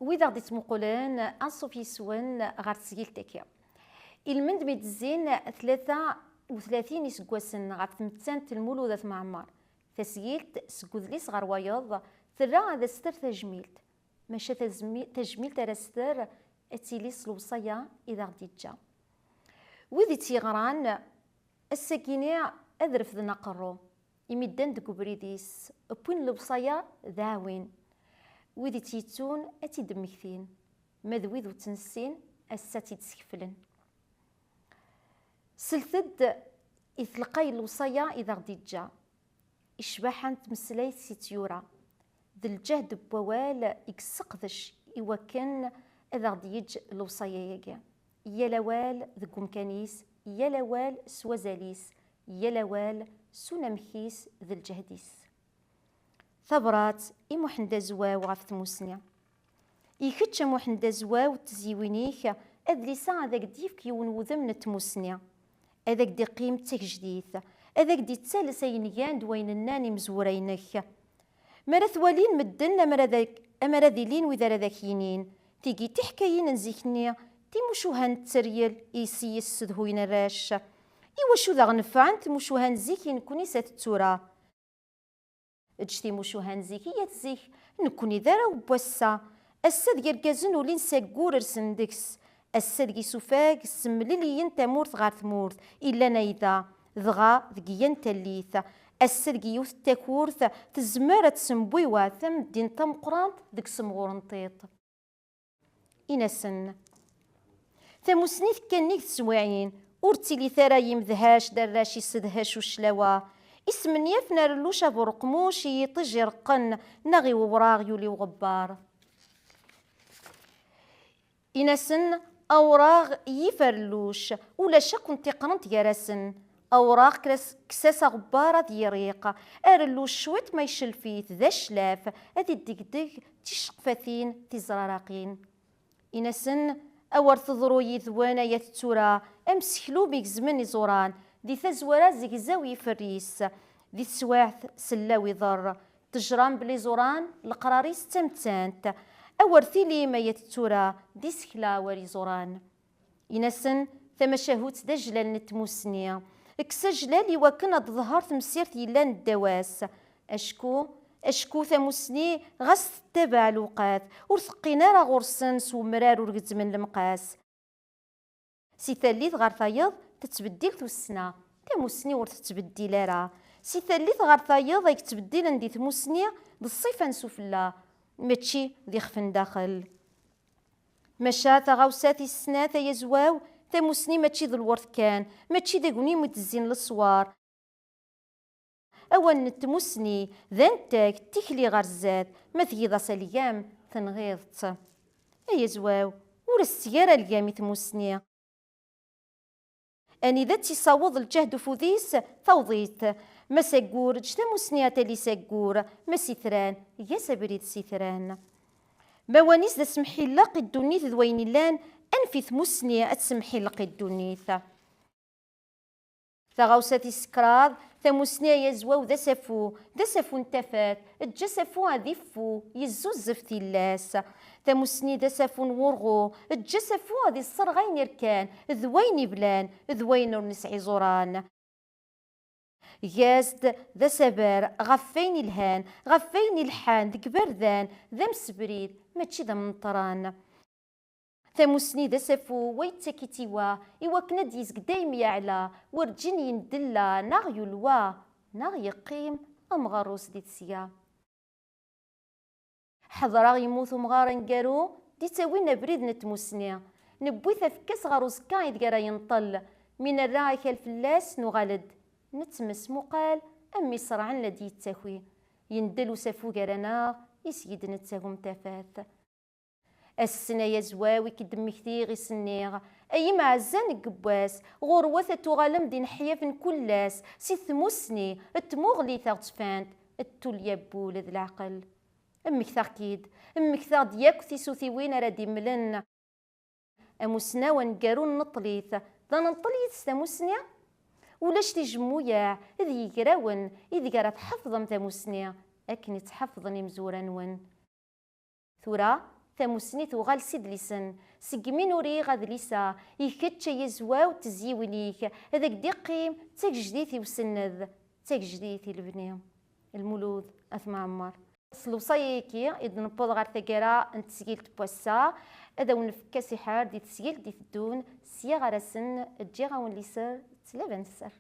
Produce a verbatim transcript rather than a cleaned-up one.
Wid aɣ-d-ittmuqulen, anṣuf yes-wen ɣer tesgilt-agi. Ilmend mi d-zzin tlata u tlatin iseggasen ɣef tmettant n Lmulud At Mɛemmer, tasgilt seg udlis ɣer wayeḍ terra ad as-terr tajmilt, maca tazmi-, tajmilt ara s-terr ad tili s lewṣaya i d aɣ-d-yeǧǧa. Wid i tt-yeɣran, ass-agi-ni ad refden aqerru, imi ddan deg ubrid-is, wwin lewṣaya d aɛwin. Wid i tt-yettun ad tt-id-mmektin, ma d wid ur tt-nessin, ass-a ad tt-id-skeflen. Slet-d i telqay n lewṣaya i d aɣ-d-yeǧǧa. I ccbaḥa n tmeslayt s i tt-yura, d lǧehd n wawal i yesseqdec i wakken ad aɣ-d-yeǧǧ lewṣaya-agi. Yal awal deg umkan-is, yal awal s wazal-is, yal awal s unamek-is d lǧehd-is. Tabrat i Muḥend Azwaw ɣef tmusni. I kečč a Muḥend Azwaw d tezyiwin-ik, adlis-a ad ak-d-yefk yiwen wudem n tmusni. Ad ak-d-iqqim d tagejdit, ad ak-d-ittales ayen gan d wayen nnan imezwura-inek. Mi ara t-walin medden, amar ad ak-, amar ad ilin wid ara d ak-yinin, tigi d tiḥkayin n zik-nni, timucuha n tteryel i yes-i yessedhuyen arrac. I wacu daɣ nefɛent tmucuha n zik i nekkni s at tura? Eǧǧ timucuha n zik i at zik, nekkni d arraw n wass-a. Ass-a deg irgazen ulin s aggur rsen deg-s. Ass-a deg isufag ssemliliyen tamurt ɣer tmurt, illan ayda, dɣa deg yan tallit. Ass-a deg yiwet n takurt tezmer ad tessembiwa tamdint tameqqrant deg semɣur n tiṭ. In-asen: Tamusni tekka nnig teswiɛin, ur ttilit ara yimedhac d arrac isedhac uclawa, ismenyafen arelluc aburqmuc i yiṭij ireqqen neɣ i wewraɣ yuli uɣebbar. In-asen: Awraɣ yif arelluc, ulac akk n tiqrent gar-asen. Awraɣ kras-, kkes-as aɣebbar ad yiriq, arelluc cwiṭ ma yeclef-it d aclaf, ad iddegdeg d ticeqfatin tizraraqin. In-asen: Awer teḍru yid-wen ay at tura am seklu mi gezmen iẓuran, di tazwara zegzaw yiferr-is, di teswiɛt sellaw iḍer. Tejram belli iẓuran leqrar-is d tamettant. Awer tilim ay at tura d isekla war iẓuran. In-asen: Tamacahut d ajlal n tmusni. Kkes ajlal i wakken ad d-teḍher temsirt yellan ddaw-as. Acku, acku tamusni ɣas tettabaɛ lewqat, ur teqqin ara ɣur-sen s umrar ur gezzmen lemqas. Si tallit ɣer tayeḍ tettbeddil tussna, tamusni ur tettbeddil ara. Si tallit ɣer tayeḍ ay yettbeddilen di tmusni d ṣṣifa n sufella, mačči d ixef n daxel. Maca taɣawsa tis snat ay azwaw, tamusni mačči d lwert kan, mačči d agnim i d-zzin leswar. Awal n tmusni d antag, tikli ɣer zdat, ma tgiḍ-as algam, tenɣiḍ-tt. Ay azwaw, ur as-tteg ara algam i tmusni. Anida tt-isaweḍ lǧehd ufud-is, tawḍ-it. Ma s aggur, eǧǧ tamusni ad tali s aggur, ma s itran, eg-as abrid s itran. Ma wanis d asemḥilleq i ddunit d wayen illan, anef i tmusni ad tsemḥilleq i ddunit. Taɣawsa tis kraḍ, tamusni ay azwaw d asafu, d asafu n tafat, eǧǧ asafu ad iffu, yezzuzzef tillas. Tamusni d asafu n wurɣu, eǧǧ asafu ad isserɣ ayen irkan, d wayen iblan, d wayen ur nesɛi iẓuran. Gas-d d asaber ɣef wayen ilhan, ɣef wayen ilḥan deg iberdan, d amsebrid, mačči d amenṭran. Tamusni d asafu wa yettak-itt i wa, i wakken ad d-yezg dayem yeɛla, werǧin yendella neɣ yulwa, neɣ yeqqim amɣarus di tesga. Ḥeḍreɣ yemmut umɣar aneggaru d-ittawin abrid n tmusni. Newwi tafekka-s ɣer uẓekka ideg ara yenṭel. Mi nerra akal fell-as, nuɣal-d. Nettmesmuqal am mi ṣerɛen la d-yettaki. Yendel usafu gar-aneɣ, isgid nettagem tafat. Ass-n ay azwaw i k-id-mmektiɣ i s-nniɣ, ay imɛezzan n yiwwas, ɣur-wat ad tuɣalem d ineḥyafen kul ass, si tmusni d tmuɣli taɣezzfant d tulya n wul d leɛqel. Mmektaɣ-k-id, mmektaɣ-d yakk tisutiwin ara d-imlen. Amusnaw aneggaru nneṭṭel-it, d anenṭel yid-s tamusni? Ulac tijemmuyaɛ d yigrawen ideg ara tḥafḍem tamusni akken i tt-ḥafḍen imezwura-nwen. Tura, Tamussni tuɣal s idlisen. Segmi n uriɣ adlis-a, i kečč ay azwaw n tezyiwin-ik, ad ak-d-iqqim d tagejdit i usenned, d tagejdit i lebni. Lmulud At Mɛemmer. S lewṣaya-agi i d-newweḍ ɣer taggara n tesgilt n wass-a. Ad awen-nefk asiḥer di tesgilt d-iteddun, sya ɣer ass n ǧǧiɣ-awen liser d tlaba n sser.